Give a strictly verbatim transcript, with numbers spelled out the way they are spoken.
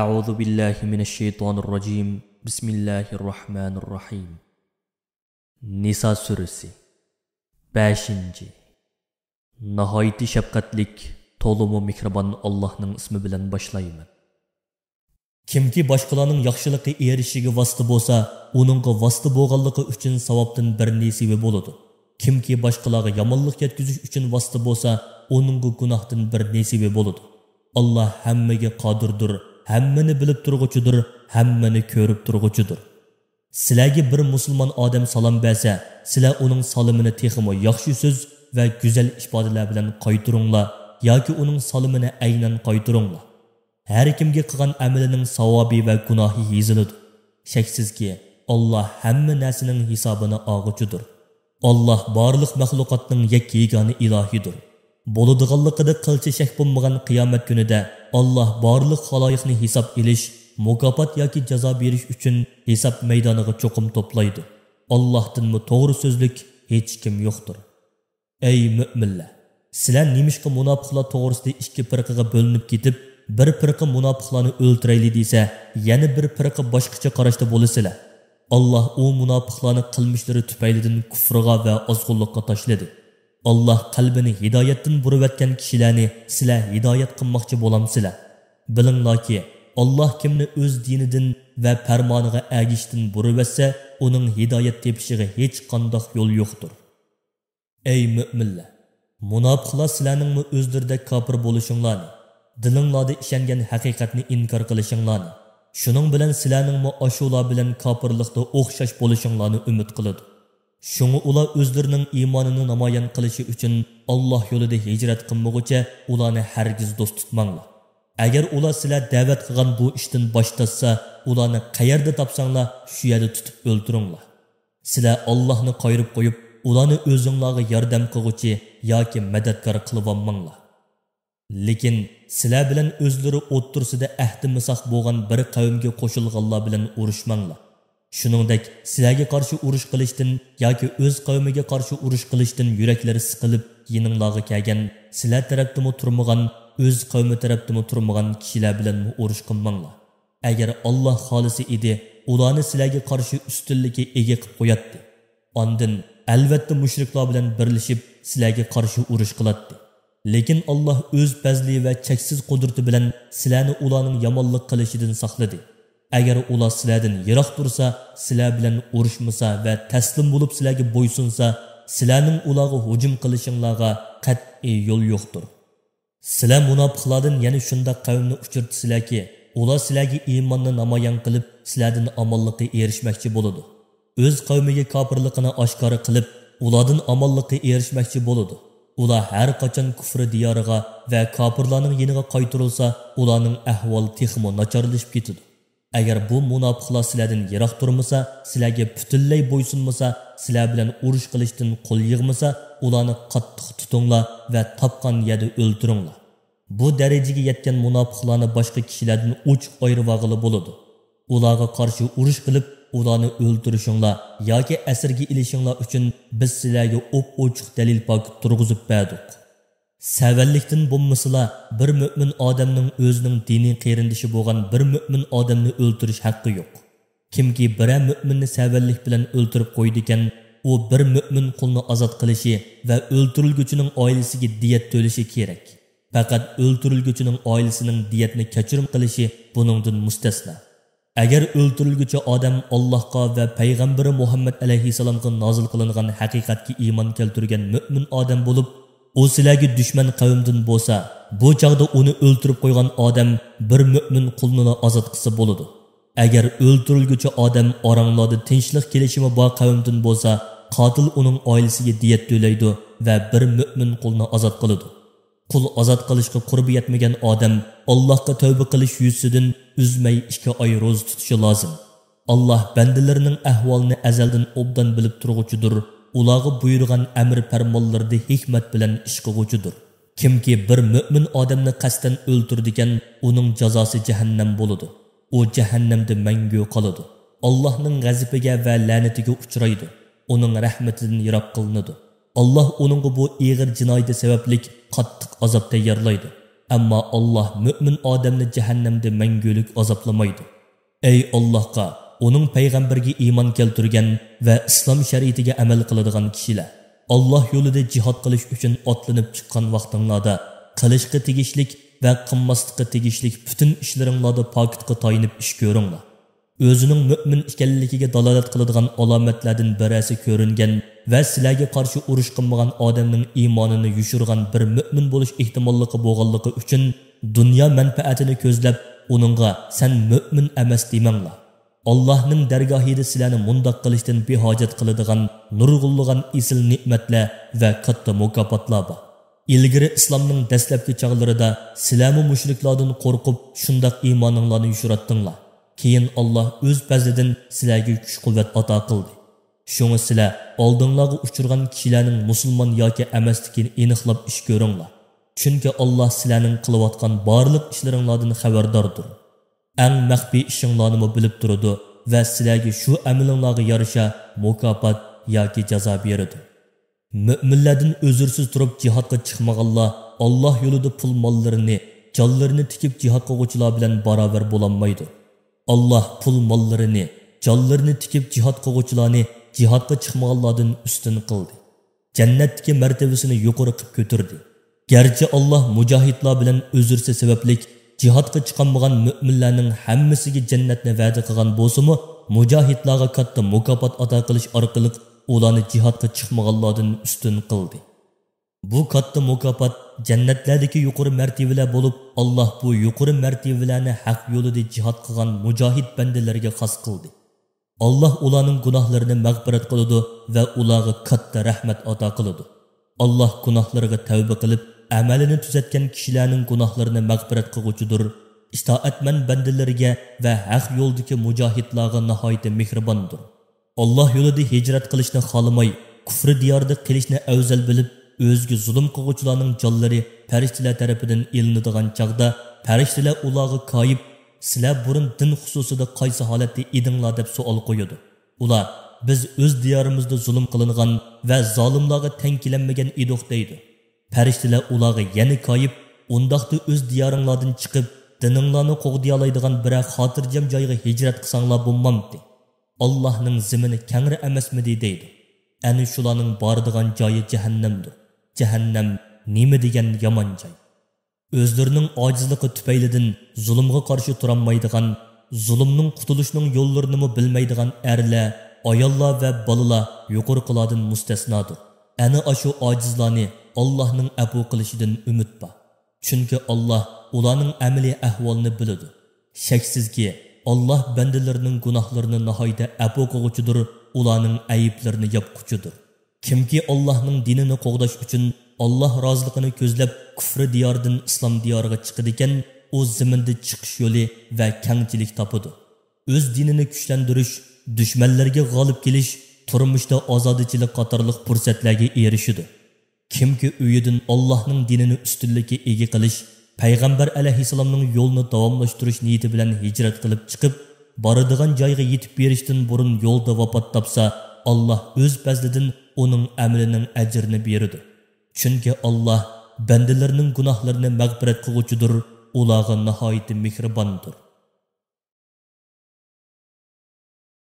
أعوذ بالله من الشيطان الرجيم. بسم الله الرحمن الرحيم. نىسا سۈرىسى. بەشىنچى. ناھايىتى شەپقەتلىك، تولىمۇ مېھرىبان ئاللاھنىڭ ئىسمى بىلەن باشلايمەن. كىمكى باشقىلارنىڭ ياخشىلىققا ئېرىشىشىگە ۋاسىتە بولسا، ئۇنىڭغا ۋاسىتە بولغانلىقى ئۈچۈن ساۋابتىن بىر نېسىۋى بولىدۇ. كىمكى باشقىلارغا يامانلىق يەتكۈزۈش ئۈچۈن ۋاسىتە بولسا، ئۇنىڭغا گۇناھتىن بىر نېسىۋى بولىدۇ. ئاللاھ ھەممىگە قادىردۇر، ھەممىنى بىلىپ تۇرغۇچىدۇر، ھەممىنى كۆرۈپ تۇرغۇچىدۇر. سىلەرگە بىر مۇسۇلمان ئادەم سالام بەرسە، سىلەر ئۇنىڭ سالىمىنى تېخىمۇ ياخشى سۆز ۋە گۈزەل ئىپادىلەر بىلەن قايتۇرۇڭلار ياكى ئۇنىڭ سالىمىنى ئەينەن قايتۇرۇڭلار. ھەر كىمگە قىلغان ئەمىلىنىڭ ساۋابى ۋە گۇناھى يېزىلىدۇ. شەكسىزكى، ئاللاھ ھەممە نەرسىنىڭ ھېسابىنى ئالغۇچىدۇر. ئاللاھ بارلىق مەخلۇقاتنىڭ يەككە-يېگانە ئىلاھىدۇر. بولىدىغانلىقىدا قىلچە شەك بولمىغان قىيامەت كۈنىدە ئاللاھ بارلىق خالايىقنى ھېساب ئېلىش، مۇكاپات ياكى جازا بېرىش ئۈچۈن ھېساب مەيدانىغا چوقۇم توپلايدۇ. ئاللاھتىنمۇ توغرا سۆزلۈك ھېچكىم يوقتۇر. ئەي مۆمىنلەر! سىلەر نېمىشقا مۇناپىقلار توغرىسىدا ئىككى پىرقىگە بۆلۈنۈپ كېتىپ، بىر پىرقە مۇناپىقلارنى ئۆلتۈرەيلى دېسە، يەنە بىر پىرقە باشقىچە قاراشتا بولىسىلەر؟ ئاللاھ ئۇ مۇناپىقلارنى قىلمىشلىرى تۈپەيلىدىن كۇفرىغا ۋە ئازغۇنلۇققا تاشلىدى. ئاللاھ قەلبىنى ھىدايەتتىن بۇرۇۋەتكەن كىشىلەرنى سىلەر ھىدايەت قىلماقچى بولامسىلەر؟ بىلىڭلاركى، ئاللاھ كىمنى ئۆز دىنىدىن ۋە پەرمانىغا ئەگىشىشتىن بۇرۇۋەتسە، ئۇنىڭ ھىدايەت تېپىشىغا ھېچقانداق يول يوقتۇر. ئەي مۆمىنلەر! مۇناپىقلار سىلەرنىڭمۇ ئۆزلىرىدەك كاپىر بولۇشۇڭلارنى، دىلىڭلاردا ئىشەنگەن ھەقىقەتنى ئىنكار قىلىشىڭلارنى، شۇنىڭ بىلەن سىلەرنىڭمۇ ئاشۇلار بىلەن كاپىرلىقتا ئوخشاش بولۇشۇڭلارنى ئۈمىد قىلىدۇ. شۇڭا ئۇلار ئۆزلىرىنىڭ ئىمانىنى نامايان قىلىشى ئۈچۈن ئاللاھ يولىدا ھىجرەت قىلمىغۇچە ئۇلارنى ھەرگىز دوست تۇتماڭلار. ئەگەر ئۇلار سىلەر دەۋەت قىلغان بۇ ئىشتىن باش تارتسا، ئۇلارنى قەيەردە تاپساڭلار، شۇ يەردە تۇتۇپ ئۆلتۈرۈڭلار. سىلەر ئاللاھنى قايرىپ قويۇپ، ئۇلارنى ئۆزۈڭلارغا ياردەم قىلغۇچى ياكى مەدەتكار قىلىۋالماڭلار. لېكىن سىلەر بىلەن ئۆزلىرى ئوتتۇرىسىدا ئەھدى مىساق بولغان بىر قەۋمگە قوشۇلغانلار بىلەن ئۇرۇشماڭلار. شۇنىڭدەك سىلەرگە قارشى ئۇرۇش قىلىشتىن ياكى ئۆز قەۋمىگە قارشى ئۇرۇش قىلىشتىن يۈرەكلىرى سىقىلىپ، يېنىڭلارغا كەلگەن، سىلەر تەرەپتىمۇ تۇرمىغان، ئۆز قەۋمى تەرەپتىمۇ تۇرمىغان كىشىلەر بىلەنمۇ ئۇرۇش قىلماڭلار. ئەگەر ئاللاھ خالىسا ئىدى، ئۇلارنى سىلەرگە قارشى ئۈستۈنلۈككە ئىگە قىلىپ قوياتتى. ئاندىن، ئەلۋەتتە، مۇشرىكلار بىلەن بىرلىشىپ، سىلەرگە قارشى ئۇرۇش قىلاتتى. لېكىن ئاللاھ ئۆز پەزلى ۋە چەكسىز قۇدرىتى بىلەن سىلەرنى ئۇلارنىڭ يامانلىق قىلىشىدىن ساقلىدى. ئەگەر ئۇلار سىلەردىن يىراق تۇرسا، سىلەر بىلەن ئۇرۇشمىسا ۋە تەسلىم بولۇپ سىلەرگە بويسۇنسا، سىلەرنىڭ ئۇلارغا ھۇجۇم قىلىشىڭلارغا قەتئىي يول يوقتۇر. سىلەر مۇناپىقلاردىن يەنە شۇنداق قەۋمنى ئۇچرىتىسىلەركى، ئۇلار سىلەرگە ئىماننى نامايان قىلىپ، سىلەردىن ئامانلىققا ئېرىشمەكچى بولىدۇ. ئۆز قەۋمىگە كاپىرلىقىنى ئاشكارا قىلىپ، ئۇلاردىن ئامانلىققا ئېرىشمەكچى بولىدۇ. ئۇلار ھەر قاچان كۇفرى دىيارىغا ۋە كاپىرلارنىڭ يېنىغا قايتۇرۇلسا، ئۇلارنىڭ ئەھۋالى تېخىمۇ ناچارلىشىپ كېتىدۇ. ئەگەر بۇ مۇناپىقلار سىلەردىن يىراق تۇرمىسا، سىلەرگە پۈتۈنلەي بويسۇنمىسا، سىلەر بىلەن ئۇرۇش قىلىشتىن قول يىغمىسا، ئۇلارنى قاتتىق تۇتۇڭلار ۋە تاپقان يەردە ئۆلتۈرۈڭلار. بۇ دەرىجىگە يەتكەن مۇناپىقلارنى باشقا كىشىلەردىن ئوچۇق ئايرىۋالغىلى بولىدۇ. ئۇلارغا قارشى ئۇرۇش قىلىپ، ئۇلارنى ئۆلتۈرۈشۈڭلار ياكى ئەسىرگە ئېلىشىڭلار ئۈچۈن بىز سىلەرگە ئوپئوچۇق دەلىل پاكىت تۇرغۇزۇپ بەردۇق. سەۋەنلىكتىن بولمىسىلا، بىر مۆمىن ئادەمنىڭ ئۆزىنىڭ دىنىي قېرىندىشى بولغان بىر مۆمىن ئادەمنى ئۆلتۈرۈش ھەققى يوق. كىمكى بىرەر مۆمىننى سەۋەنلىك بىلەن ئۆلتۈرۈپ قويىدىكەن، ئۇ بىر مۆمىن قۇلنى ئازاد قىلىشى ۋە ئۆلتۈرۈلگۈچىنىڭ ئائىلىسىگە دىيەت تۆلىشى كېرەك. پەقەت ئۆلتۈرۈلگۈچىنىڭ ئائىلىسىنىڭ دىيەتنى كەچۈرۈم قىلىشى بۇنىڭدىن مۇستەسنا. ئەگەر ئۆلتۈرۈلگۈچى ئادەم ئاللاھقا ۋە پەيغەمبىرى مۇھەممەد ئەلەيھىسسالامغا نازىل قىلىنغان ھەقىقەتكە ئىمان كەلتۈرگەن مۆمىن ئادەم بولۇپ، ئۇ سىلەرگە دۈشمەن قەۋمدىن بولسا، بۇ چاغدا ئۇنى ئۆلتۈرۈپ قويغان ئادەم بىر مۆمىن قۇلنىلا ئازاد قىلسا بولىدۇ. ئەگەر ئۆلتۈرۈلگۈچى ئادەم ئاراڭلاردا تىنچلىق كېلىشىمى بار قەۋمدىن بولسا، قاتىل ئۇنىڭ ئائىلىسىگە دىيەت تۆلەيدۇ ۋە بىر مۆمىن قۇلنى ئازاد قىلىدۇ. قۇل ئازاد قىلىشقا قۇربى يەتمىگەن ئادەم ئاللاھقا تەۋبە قىلىش يۈزىسىدىن ئۈزمەي ئىككى ئاي روزا تۇتۇشى لازىم. ئاللاھ بەندىلىرىنىڭ ئەھۋالىنى ئەزەلدىن ئوبدان بىلىپ تۇرغۇچىدۇر، ئۇلارغا بۇيرۇغان ئەمر پەرمانلىرىدا ھېكمەت بىلەن ئىش قىلغۇچىدۇر. كىمكى بىر مۆمىن ئادەمنى قەستەن ئۆلتۈرىدىكەن، ئۇنىڭ جازاسى جەھەننەم بولىدۇ. ئۇ جەھەننەمدە مەڭگۈ قالىدۇ. ئاللاھنىڭ غەزىپىگە ۋە لەنىتىگە ئۇچرايدۇ. ئۇنىڭ رەھمىتىدىن يىراق قىلىنىدۇ. ئاللاھ ئۇنىڭغا بۇ ئېغىر جىنايىتى سەۋەبلىك قاتتىق ئازاب تەييارلايدۇ. ئەمما ئاللاھ مۆمىن ئادەمنى جەھەننەمدە مەڭگۈلۈك ئازابلىمايدۇ. ئەي ئاللاھقا، ئۇنىڭ پەيغەمبىرىگە ئىمان كەلتۈرگەن ۋە ئىسلام شەرىئىتىگە ئەمەل قىلىدىغان كىشىلەر، ئاللاھ يولىدا جىھاد قىلىش ئۈچۈن ئاتلىنىپ چىققان ۋاقتىڭلاردا قىلىشقا تېگىشلىك ۋە قىلماسلىققا تېگىشلىك پۈتۈن ئىشلىرىڭلاردا پاكىتقا تايىنىپ ئىش كۆرۈڭلار. ئۆزىنىڭ مۆمىن ئىكەنلىكىگە دالالەت قىلىدىغان ئالامەتلەردىن بىرەرسى كۆرۈنگەن ۋە سىلەرگە قارشى ئۇرۇش قىلمىغان ئادەمنىڭ ئىمانىنى يوشۇرغان بىر مۆمىن بولۇش ئېھتىماللىقى بولغانلىقى ئۈچۈن، دۇنيا مەنپەئەتىنى كۆزلەپ، ئۇنىڭغا «سەن مۆمىن ئەمەس» دېمەڭلار. ئاللاھنىڭ دەرگاھىدا سىلەرنى مۇنداق قىلىشتىن بىھاجەت قىلىدىغان نۇرغۇنلىغان ئېسىل نېمەتلەر ۋە كاتتا مۇكاپاتلار بار. ئىلگىرى ئىسلامنىڭ دەسلەپكى چاغلىرىدا سىلەرمۇ مۇشرىكلاردىن قورقۇپ، شۇنداق ئىمانىڭلارنى يوشۇراتتىڭلار. كېيىن ئاللاھ ئۆز پەزلىدىن سىلەرگە كۈچ-قۇۋۋەت ئاتا قىلدى. شۇڭا سىلەر ئالدىڭلارغا ئۇچرىغان كىشىلەرنىڭ مۇسۇلمان ياكى ئەمەسلىكىنى ئېنىقلاپ ئىش كۆرۈڭلار. چۈنكى ئاللاھ سىلەرنىڭ قىلىۋاتقان بارلىق ئىشلىرىڭلاردىن خەۋەرداردۇر. ئەڭ مەخپىي ئىشىڭلارنىمۇ بىلىپ تۇرىدۇ ۋە سىلەرگە شۇ ئەمىلىڭلارغا يارىشا مۇكاپات ياكى جازا بېرىدۇ. مۆمىنلەردىن ئۆزرىسىز تۇرۇپ جىھادقا چىقمىغانلار ئاللاھ يولىدا پۇل ماللىرىنى، جانلىرىنى تىكىپ جىھاد قىلغۇچىلار بىلەن باراۋەر بولالمايدۇ. ئاللاھ پۇل ماللىرىنى، جانلىرىنى تىكىپ جىھاد قىلغۇچىلارنى جىھادقا چىقمىغانلاردىن ئۈستۈن قىلدى. جەننەتتىكى مەرتىۋىسىنى يۇقىرى قىپ كۆتۈردى. گەرچە ئاللاھ مۇجاھىدلار بىلەن ئۆزرىسى سەۋەبلىك جىھادقا چىقالمىغان مۆمىنلەرنىڭ ھەممىسىگە جەننەتنى ۋەدە قىلغان بولسىمۇ، مۇجاھىدلارغا كاتتا مۇكاپات ئاتا قىلىش ئارقىلىق ئۇلارنى جىھادقا چىقمىغانلاردىن ئۈستۈن قىلدى. بۇ كاتتا مۇكاپات جەننەتلەردىكى يۇقىرى مەرتىۋىلەر بولۇپ، ئاللاھ بۇ يۇقىرى مەرتىۋىلەرنى ھەق يولىدا جىھاد قىلغان مۇجاھىد بەندىلەرگە خاس قىلدى. ئاللاھ ئۇلارنىڭ گۇناھلىرىنى مەغپىرەت قىلىدۇ ۋە ئۇلارغا كاتتا رەھمەت ئاتا قىلىدۇ. ئاللاھ گۇناھلىرىغا تەۋبە قىلىپ، ئەمەلىنى تۈزەتكەن كىشىلەرنىڭ گۇناھلىرىنى مەغپىرەت قىلغۇچىدۇر، ئىتائەتمەن بەندىلىرىگە ۋە ھەق يولدىكى مۇجاھىدلارغا ناھايىتى مېھرىباندۇر. ئاللاھ يولىدا ھىجرەت قىلىشنى خالىماي، كۇفرى دىياردا قېلىشنى ئەۋزەل بىلىپ، ئۆزىگە زۇلۇم قىلغۇچىلارنىڭ جانلىرى پەرىشتىلەر تەرىپىدىن ئېلىنىدىغان چاغدا، پەرىشتىلەر ئۇلارغا كايىپ، سىلەر بۇرۇن دىن خۇسۇسىدا قايسى ھالەتتە ئىدىڭلار دەپ سوئال قويىدۇ. ئۇلار، بىز ئۆز دىيارىمىزدا زۇلۇم قىلىنغان ۋە زالىملارغا تەڭ كېلەلمىگەن ئىدۇق دەيدۇ. پەرىشتىلەر ئۇلارغا يەنە كايىپ، ئۇنداقتا ئۆز دىيارىڭلاردىن چىقىپ، دىنىڭلارنى قوغدىيالايدىغان بىرەر خاتىرجەم جايغا ھىجرەت قىلساڭلار بولمامتى؟ ئاللاھنىڭ زېمىنى كەڭرى ئەمەسمىدى؟ دەيدۇ. ئەنە شۇلارنىڭ بارىدىغان جايى جەھەننەمدۇر. جەھەننەم نېمە دېگەن يامان جاي! ئۆزلىرىنىڭ ئاجىزلىقى تۈپەيلىدىن زۇلۇمغا قارشى تۇرالمايدىغان، زۇلۇمنىڭ قۇتۇلۇشنىڭ يوللىرىنىمۇ بىلمەيدىغان ئەرلەر، ئاياللار ۋە بالىلار يۇقىرىقىلاردىن مۇستەسنادۇر. ئەنە ئاشۇ ئاجىزلارنى ئاللاھنىڭ ئەپۇ قىلىشىدىن ئۈمىد بار. چۈنكى ئاللاھ ئۇلارنىڭ ئەمەلىي ئەھۋالىنى بىلىدۇ. شەكسىزكى، ئاللاھ بەندىلىرىنىڭ گۇناھلىرىنى ناھايىتى ئەپۇ قىلغۇچىدۇر، ئۇلارنىڭ ئەيىبلىرىنى ياپقۇچىدۇر. كىمكى ئاللاھنىڭ دىنىنى قوغداش ئۈچۈن ئاللاھ رازىلىقىنى كۆزلەپ، كۇفرى دىيارىدىن ئىسلام دىيارىغا چىقىدىكەن، ئۇ زېمىندا چىقىش يولى ۋە كەڭچىلىك تاپىدۇ. ئۆز دىنىنى كۈچلەندۈرۈش، دۈشمەنلەرگە غالىب كېلىش، تۇرمۇشتا ئازادىچىلىك قاتارلىق پۇرسەتلەرگە ئېرىشىدۇ. كىمكى ئۆيىدىن ئاللاھنىڭ دىنىنى ئۈستۈنلۈككە ئىگە قىلىش، پەيغەمبەر ئەلەيھىسسالامنىڭ يولىنى داۋاملاشتۇرۇش نىيىتى بىلەن ھىجرەت قىلىپ چىقىپ، بارىدىغان جايغا يېتىپ بېرىشتىن بۇرۇن يولدا ۋاپات تاپسا، ئاللاھ ئۆز پەزلىدىن ئۇنىڭ ئەمىلىنىڭ ئەجرىنى بېرىدۇ. چۈنكى ئاللاھ بەندىلىرىنىڭ گۇناھلىرىنى مەغپىرەت قىلغۇچىدۇر، ئۇلارغا ناھايىتى مېھرىباندۇر.